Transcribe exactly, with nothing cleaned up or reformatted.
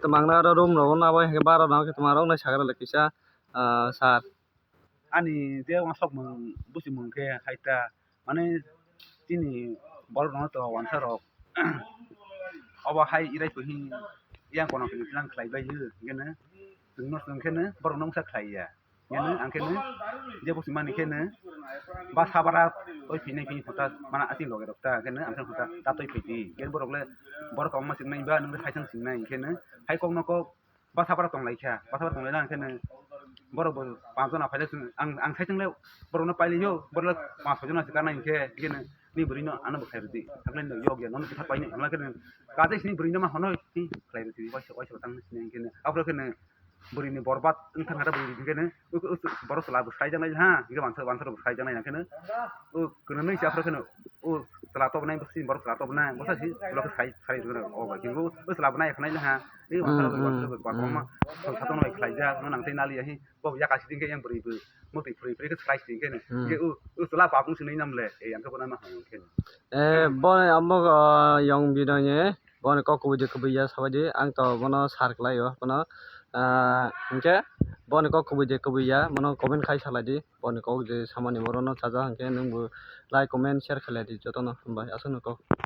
Twmangna aro room rogo nabo hinkhe bara no hinkhe twma rok nai sakha rwlai kisa, ah, sir. Ani je uansukmung buchimung khe hai ta, mane chini borok rokno to uansa rok obo hai irai kuhi yang kono kini plan khlai bai hwnkhe no chwngno chwng khe no borok no wngsa khlai ya. Hingkhe no, ang khe no, je bo swimani khe no, ba sabara toi phinai phi hota, mana asing loge rok ta, hingkhe no, ang khe hota, ta toi phi di. Hingkhe borok le, borok kok ma swingnai ba, nwng le hai thang swingnai, hingkhe no, hai kok no kok, ba sabara tong lai kha, ba sabara tong lai na, hingkhe no, borok bo panch jona phai le, ang, ang sai thang le, borok no pai li yo, borok le panch soi jona se kanai, hingkhe, hingkhe no, ni bwrwi no, ano bo khai rw di, thang le no, yok ya, nono bwtha pai nai, hingkhe no, kajai sini bwrwi no ma hono, hi, khlai rw di, waisa, waisa tang sini, hingkhe no, aphuru khe no, bwrwini borbat wng thang kha, bwrwi hingkhe no, u, u, borok chwla bo sai jaknai ha, hingkhe wansa, wansa rok bo sai jaknai, hingkhe no, u, kwrwngwi se aphuru khe no, u, chwla tobonai, bwswk borok chwla tobonai, bwsa si, ulo khe sai, sai rwgwno, o bai, hingkhe u, u, chwla bo nai khwnai le ha, ei wansa rok, hmm, wansa rok, hmm, kwbangma, hmm, song satung bai khlai jak, no nang tei nali ya hi, bo yak asi hingkhe yang bwrwi bo, motwi phwrwi phwrwi khe sai si hingkhe no, hmm, hingkhe u, u, chwla babung swnwi nam le, ei, ang khe bo nama hwn hingkhe no. Eh, bo amo, ah, yong bidang ye. Boni kok kubui de kubui ya sabaidi, ang to bono sar kwlai o, bono, ah, hinkhe boni kok kubui de kubui ya, bono comment khai salai di, boni kok je samani borok no chaja hinkhe nwng bo like, comment, share khlai di jotono, hambai aswk no kok.